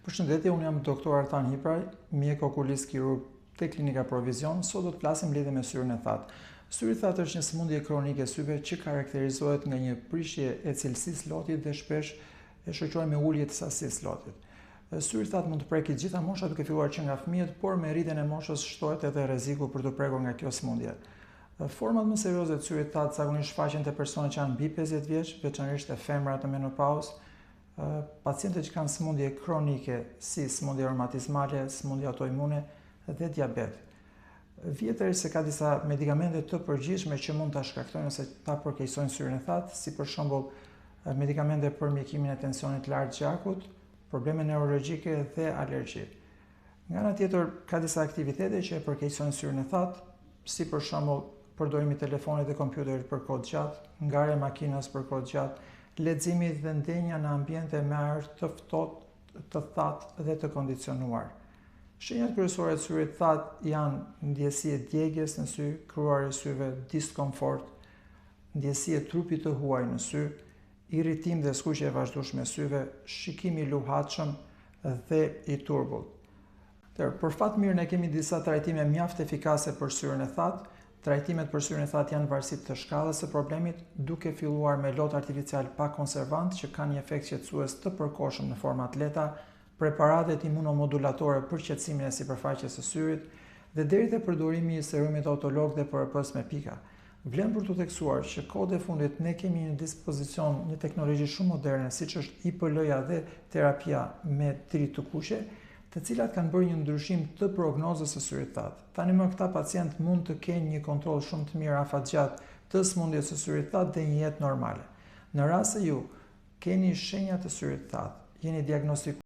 Përshëndetje, unë jam doktor Artan Hipraj, mjek okulist kirurg te Klinika Provizion. Sot do të flasim lidhje me syrin e thatë. Syri i thatë është një sëmundje kronike e syve që karakterizohet nga një prishje e cilësisë lotit dhe shpesh e shoqëruar me ulje të sasisë lotit. Syri i thatë mund të prekë të gjitha moshat duke filluar që nga fëmijët, por me rritjen e moshës shtohet edhe rreziku për t'u prekur nga kjo sëmundje. Format më serioze të syrit të thatë zakonisht shfaqen te personat që janë mbi 50 vjeç, veçanërisht te femrat në menopauzë, Pacientët që kanë sëmundje kronike si sëmundje reumatizmale, sëmundje autoimune dhe diabet. Vihet re se ka disa medikamente të përgjithshme që mund ta shkaktojnë ose ta përkeqësojnë syrin e thatë, si për shembull medikamente për mjekimin e tensionit të lartë të gjakut, probleme neurologjike dhe alergji. Nga ana tjetër, ka disa aktivitete që e përkeqësojnë syrin e thatë, si për shembull përdorimi i telefonit dhe kompjuterit për kohë të gjatë, ngarja e makinës për kohë të gjatë, leximi dhe ndenja në ambiente me ajër të ftohtë, të thatë dhe të kondicionuar. Shenjat kryesore të syrit të thatë janë ndjesi e djegies në sy, kruarje e syve, diskomfort, ndjesi e trupit të huaj në sy, irritim dhe skuqje e vazhdueshme e syve, shikim i luhatshëm dhe i turbullt. Atëherë, për fat mirë ne kemi disa trajtime mjaft efikase për syrin e thatë. Trajtimet për syrin e thatë janë në varësi të shkallës së problemit, duke filluar me lot artificial pa konservant që kanë një efekt qetësues të përkohshëm në forma të lehta, preparatet imunomodulatore për qetësimin e sipërfaqes së syrit dhe deri te përdorimi i serumit autolog dhe PRP-së me pika. Vlen për t'u theksuar që kohët e fundit ne kemi në dispozicion një teknologji shumë moderne, siç është IPL-ja dhe terapia me dritë të kuqe, të cilat kanë bërë një ndryshim të prognozës së syrit thatë. Tani më këta pacientë mund të kenë një kontroll shumë të mirë afatgjatë të sëmundjes së syrit thatë dhe një jetë normale. Në rast se ju keni shenja të syrit thatë, jeni diagnostikuar.